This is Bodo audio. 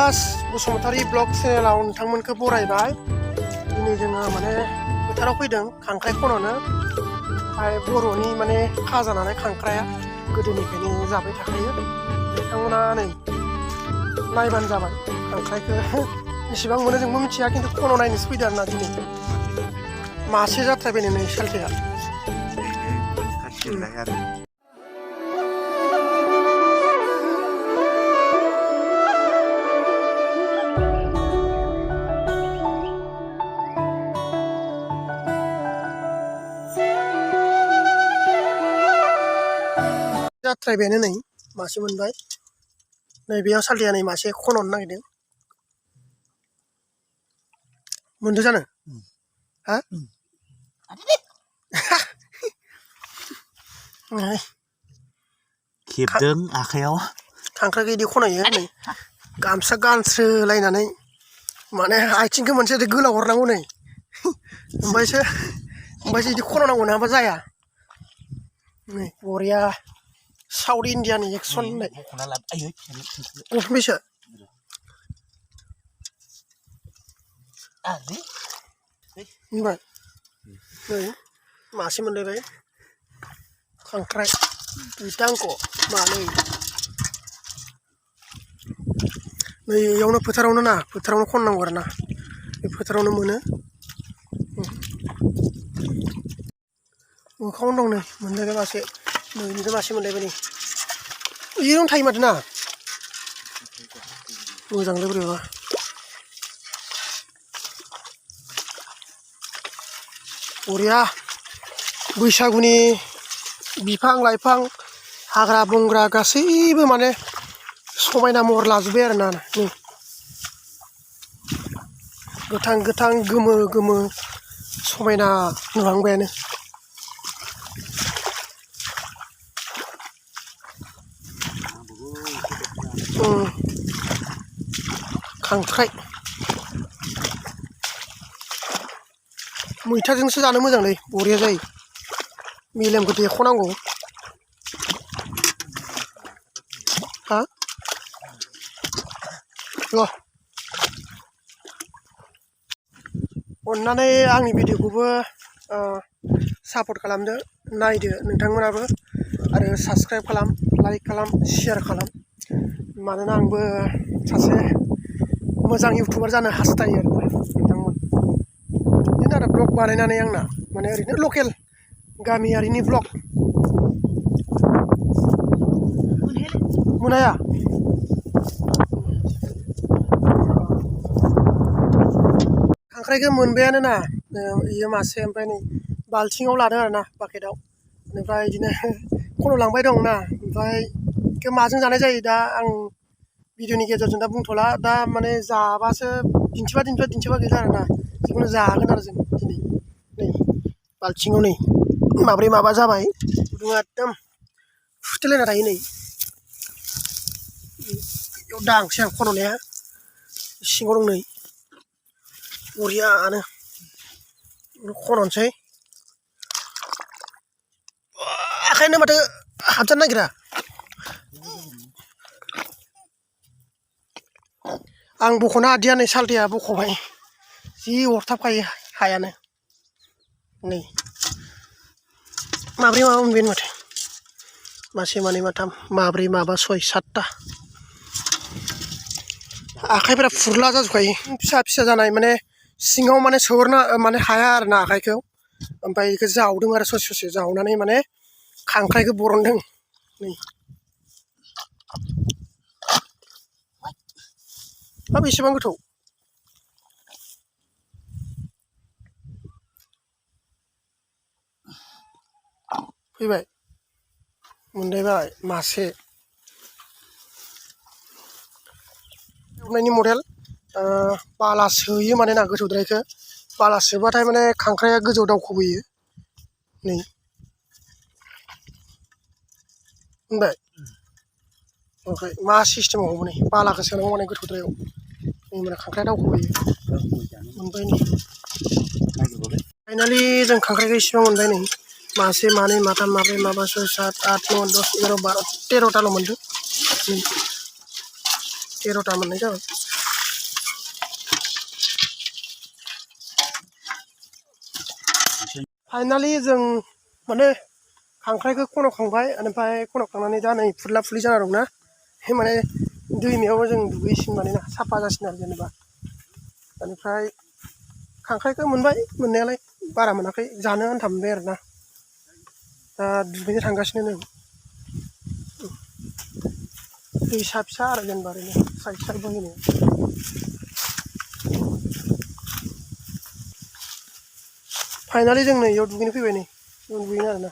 कैलाश बसुमतारी ब्लग चेनेलाव नोंथांमोनखौ बरायबाय। दिनै जोङो माने फोथाराव फैदों खांख्राइ खन'नो। ओमफ्राय बर'नि माने खाजा नालाय खांख्राइया गोदोनिफ्रायनो जाबाय थाखायो। नोंथांमोना नै नायबानो जाबाय खांख्राइखौ बेसेबां मोनो जोंबो मिथिया, खिन्थु खन' नायनोसो फैदों आरोना दिनै। मासे जाथारबायनो नै सालथेया। जाथ्रायबायानो नै मासे मोनबाय। नैबेयाव सालथेया नै मासे खन'नो नागिरदों। मोनदों जानो? हा? खेबदों आखायाव। खांख्राइखौ इदि खन'यो नै गामसा गानस्रोलायनानै माने आथिंखौ मोनसे ओरै गोलाव हरनांगौ नै ओमफ्रायसो इदि खन'नांगौ, नङाबा जाया। नै बरिया साउथ इण्डियानि एक्सन होननाय। बेसे? होनबाय नै मासे मोनलायबाय खांख्राइ दांख' मानै। नै इयावनो फोथारावनो ना, फोथारावनो खननांगौ आरो ना, बे फोथारावनो मोनो। मोखाङावनो दं नै मोनलायबाय मासे। नै बिनिफ्राय मासे मोनलायबाय नै। इयावनो थायो माथो ना। मोजांलै बोरैबा। बरिया बैसागुनि बिफां लाइफां हाग्रा बंग्रा गासैबो माने समायना महर लाजोब्बाय आरोना नै। गोथां गोथां गोमो गोमो समायना नुहांबायानो। खांख्राइ मैथाजोंसो जानो मोजांलै, बरिया जायो। मेलेमखौ देख'नांगौ। हा? र' अननानै आंनि भिडिअखौबो सापर्ट खालामदो, नायदो नोंथांमोनाबो, आरो साबस्क्राइब खालाम, लाइक खालाम, शेयार खालाम। मानोना आंबो सासे मोजां इउटुबार जानो हास्थायो आरो नोंथांमोन। बिदिनो आरो ब्लग बानायनानै आंना माने ओरैनो लकेल गामियारिनि ब्लग। मोनाया खांख्राइखौ मोनबायानो ना, इयो मासे। ओमफ्राय नै बाल्थिङाव लादों आरो ना, बाकेटाव। बेनिफ्राय बिदिनो खन' लांबाय दं ना। ओमफ्राय बेखौ माजों जानाय जायो दा आं भिडिअनि गेजेरजों दा बुंथ'ला। दा माने जाबासो दिन्थिबा गैला आरो ना। जिखुनु जागोन आरो जों दिनै। नै बाल्थिङाव नै माब्रै माबा जाबाय, गुदुङा एकदम फुथेलायना थायो नै। बेयाव दांसै आं खन'नाया, सिङाव दं नै बरियानो। खन'नोसै आखाइनो माथो हाबजानो नागिरा। आं बख'नो हादिया, नै सालथेया बख'बाय। जि अरथाबखायो हायानो। नै माब्रै माबा मोनबायानो माथो। मासे मानै माथाम माब्रै माबा सय सातथा। आखाइफोरा फुरला जाजोबखायो। फिसा फिसा जानाय माने सिङाव माने सोहरनो माने हाया आरो ना आखाइखौ। ओमफ्राय बेखौ जावदों आरो ससे ससे जावनानै माने खांख्राइखौ बरनदों नै। हाब बेसेबां गोथौ। फैबाय मोनलायबाय मासे। एवनायनि मडेल बाला सोयो माने ना गोथौद्रायखौ। बाला सोबाथाय माने खांख्राइया गोजौ दावखोबोयो नै। मोनबाय? ओमफ्राय मा सिस्टेमाव हमो नै बालाखौ सोनांगौ माने गोथौद्रायाव। नै माने खांख्राइया दावखोबोयो। मोनबाय नै। फाइनालि जों खांख्राइखौ इसेबां मोनबाय नै। मासे मानै माथाम माब्रै माबा सय सात आठ नय 10 11 12 13थाल' मोनदों। 13था मोननाय जाबाय। फाइनालि जों माने खांख्राइखौ खन'खांबाय ओमफ्राय खन'खांनानै दा नै फुरला फुरलि जाना दंना माने दैमायाव जों दुगैसिन माने ना साफा जासिन आरो जेनेबा ओमफ्राय खांख्राइखौ मोनबाय मोननायालाय बारा मोनाखै जानो आन्था मोनबाय आरो ना दा दुगैनो थांगासिनो नै दैसा फिसा आरो जेनेबा ओरैनो स्राय स्राय बोहैनाय फाइनालि जों नै इयाव दुगैनो फैबाय नै दुगैनो आरोना